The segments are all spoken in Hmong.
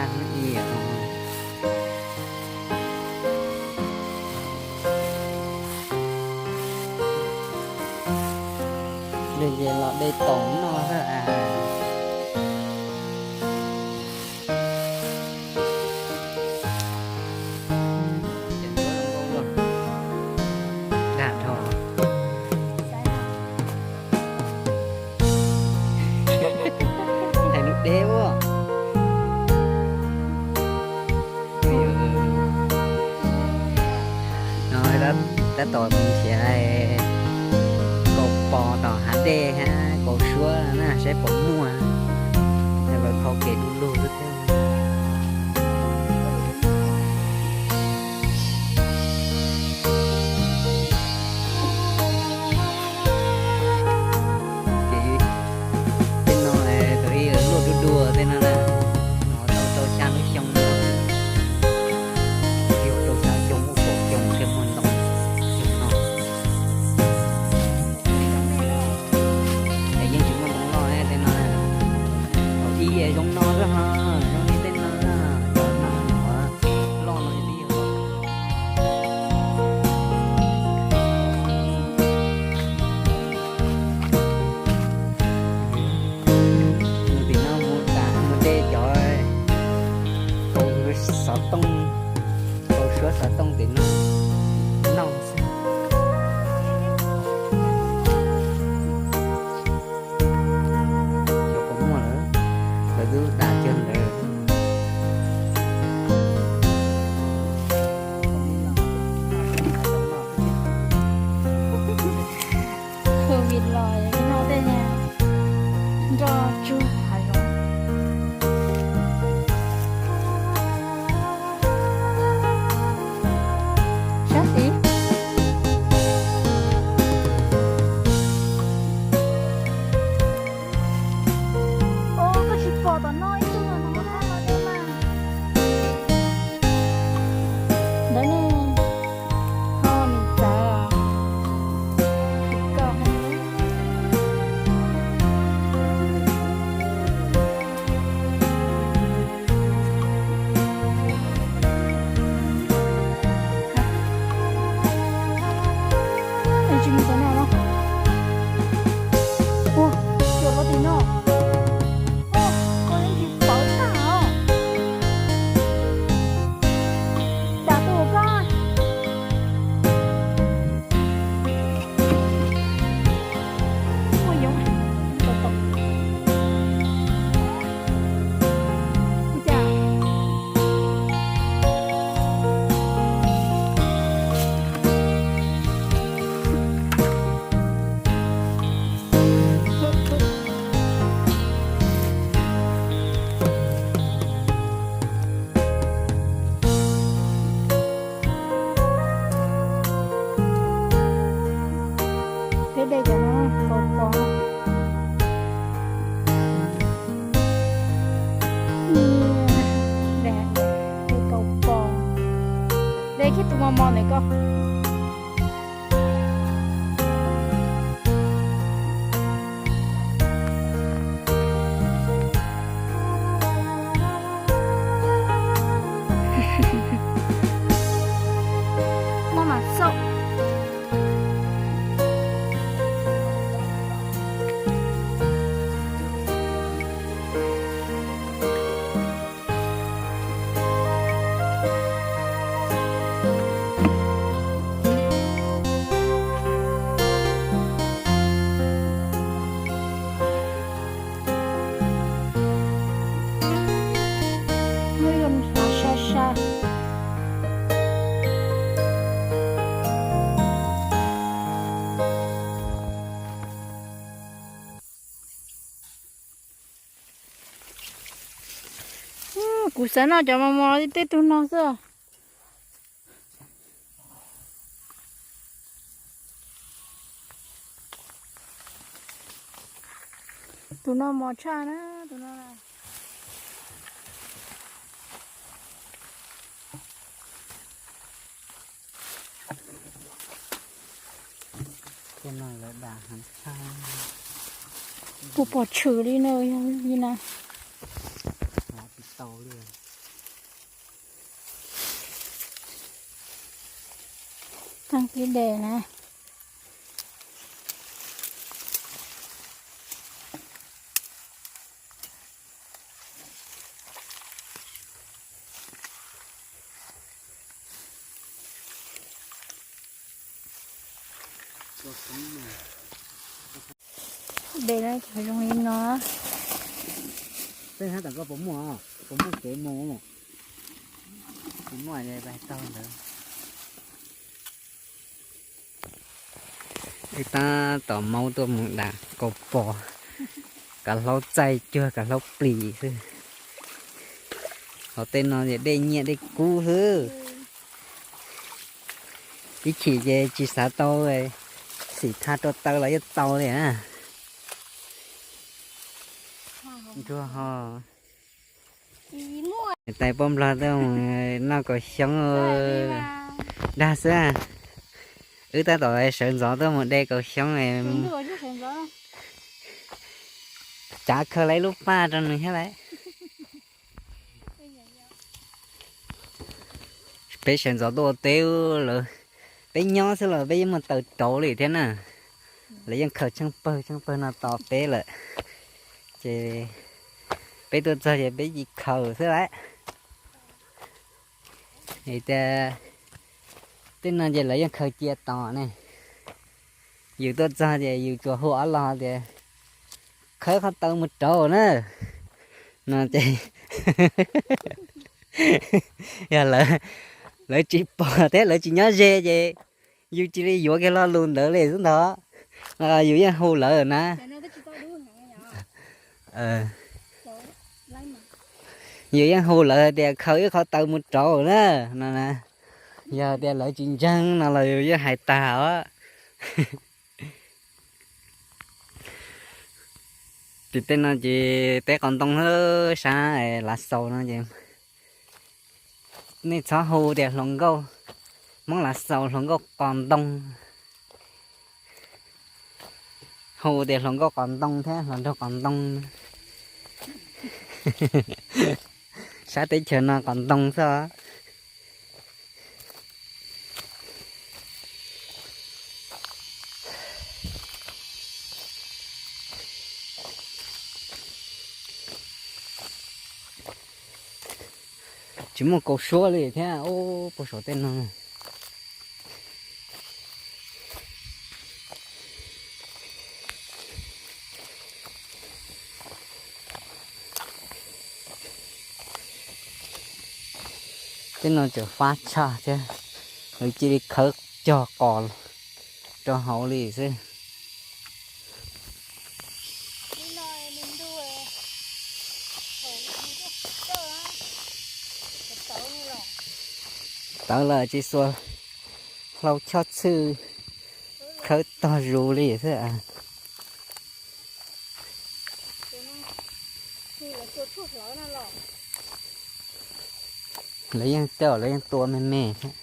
Ib yam no. Nws ces los de toom noj xwb as. Dag dhau. Hais lus deb ua. No tab tom mus nrhiav kaus pos tom hav dej thiab kaus suab na saib puas muaj. Yog lawv qhau kev du lug xwb thiab. Ces tej no thaum ub luaj dua dua tej no na, no tau tau xya lub xyoo no, yug rau xya xyoo ua kaum xyoo thiaj muaj ntoo xyoo no. Es yeej tsis muaj ntoo loj tej no, thaum ub zoo no xwb ho, zoo li tej no, cov no loj no li. Mus tim no mus tas mus de cov kaus xov tooj, kaus suab xov tooj tim no noj xwb. Xyov puas muaj lawm, lawv twb dag kiag ntawd. Covid los no tej nroj tsuag hav zoov. Sab tid. Os, koj tsis pom tom no ib tug no, no thaj no dej mas. Ntawd ne, ho nim txawv. Tsis koj. Tsis mus tom no los? Ua, cuam rau tim no. Ua, koj yeej tsis paub tag os. Dag tuaj koj. Ua yoov, tom tom. Ua cas? Peb de cov no kaus pos. De kaus pos. De kiag tus mos mos ntawm koj. Muaj mas xauj. Muab yuav mus hlawv sai sai. Kuv xav noj cov mos mos li tej tug no xwb. Tus no mos tshaj na, tus no. Tej no lawv dag heev tshaj. Puas pom tshwm li na, yog li na. Tsis tau li. Tag kis de na. De no cov zoo li no. Peb hab tom koj puas muaj, puas muaj kev mus? Puas muaj, peb tau ntawd. Tab tom maub tuaj mus dam kaus pos, kav hlaub txaij cuag kav hlaub plis xwb. Hauv tej no ces dej nyiaj dej kub xwb. Ib chim ces tsis xav tau, xim tha rau taw los yeej tau li na. Ntsuag ho. Niam tais Paj Nplog tuaj mus noj kaus xyoob dag xwb. Wb tab tom sawv ntxov tuaj mus de kaus xyoob. Cav khaws lawv lub paj rau nws thiab lawm. Peb sawv ntxov tuaj ua teb lawm, peb nyob xwb los peb yeej muaj taws rauv li thiab na. Lawv yeej khaws tsheej pawg tsheej pawg no tos peb lawm. Ces peb tuaj txog ces peb cia khaws xwb lawm. Tias tej no ces lawv yeej khaws cia tos ne. Yus tuaj txog ces yus tsuas hu ob los tias khawb qhov taw mus rauv na no ces yog lawv tsis pom thiab lawv tsis nyob ze ces yus cia li yuav kiag lo lus ntawd li xwb ntag. Yus yeej hu lawv na. Yus yeej hu lawv tias khaws ib qhov taw mus rauv na no. Yog tias lawv tsis ntseeg no los yus yeej hais tag os. Ces tej no ces teb qos ntoo, sab Lav Xaus no ces nej txhob hu tias hluas nkauj Hmoob Lav Xaus, hluas nkauj qos ntoo. Hu tias hluas nkauj qos ntoo thiab hluas nraug qos ntoo. Sab teb chaws no qos ntoo xwb. Tsis muaj kaus suab li thiab, ub, puag saum tej no. Tej no tseem fab tshaj thiab, lawv cia li khawb cog qos rau hauv li xwb. Tawv lawm tsis xuas hlau chob txhwj khawb tog zus li xwb. Lawv yeej coj, lawv yeej tua me me thiab.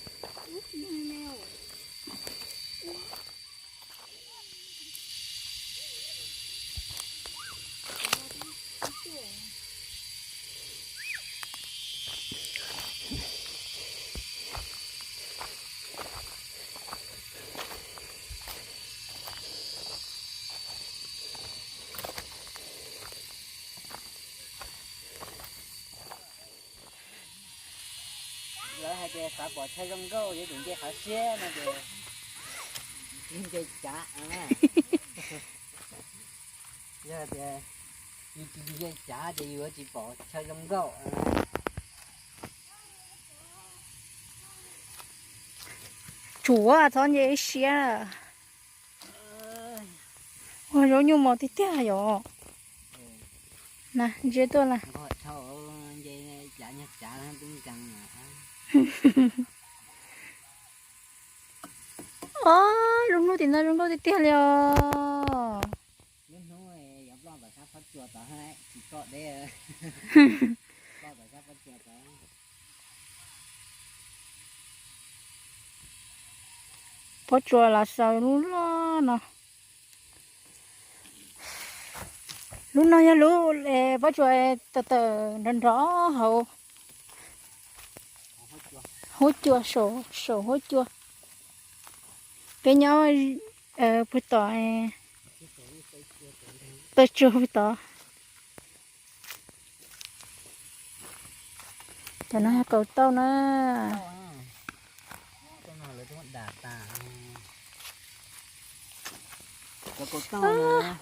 Lawv hais tias xav pom chaw zoo nkauj yuav tsum nce qhov siab no ces nce cav. Yog tias yus tsis nce cav ces yus yuav tsis pom chaw zoo nkauj. Tsuav txhob nce ib siab. Ua zaub nyuj mos tiag tiag yom. Na, ntsia tuaj na. Ob, lub hnub tim no zoo nkauj tiag tiag li os. Pob tsuas Lav Xaus lub loj no. Lub no yog lub pob tsuas tawm tawm nrov nrov hauv huab cua, saum huab cua. Peb nyob puag tom, taw tsuag puag tom. Cov no yog kaus tauj na.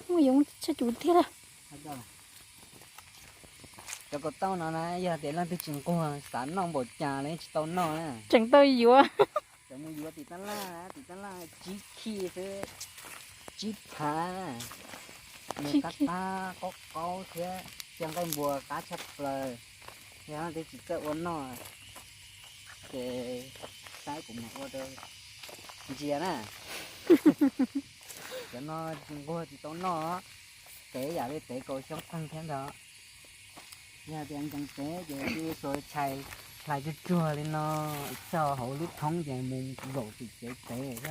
Muaj yoov tshaj cuv tiag lawm. Cov kaus tauj no na, yog tias leej twg tsis nquag xav noj npaum cas los tsis tau noj na. Tseem tau yuav. Tseem mus yuav tim tab laj, tim tab laj tsib khij xwb, tsib phav. Nws qab qab qaub qaub thiab, cov nqaij npua qab tshaj plaws. Yog leej twg tsis txawj ua noj ces saib kuv mam ua rau ntsia na. Cov no tsis nquag tsis tau noj, tev yam li tev kaus xyoob qeeg thiab ntag. Yog tias nkees tev ces tsuas tshais hlais tsuag tsuag li no, txog hauv lub thoob ces mus zaum tim tsev tev.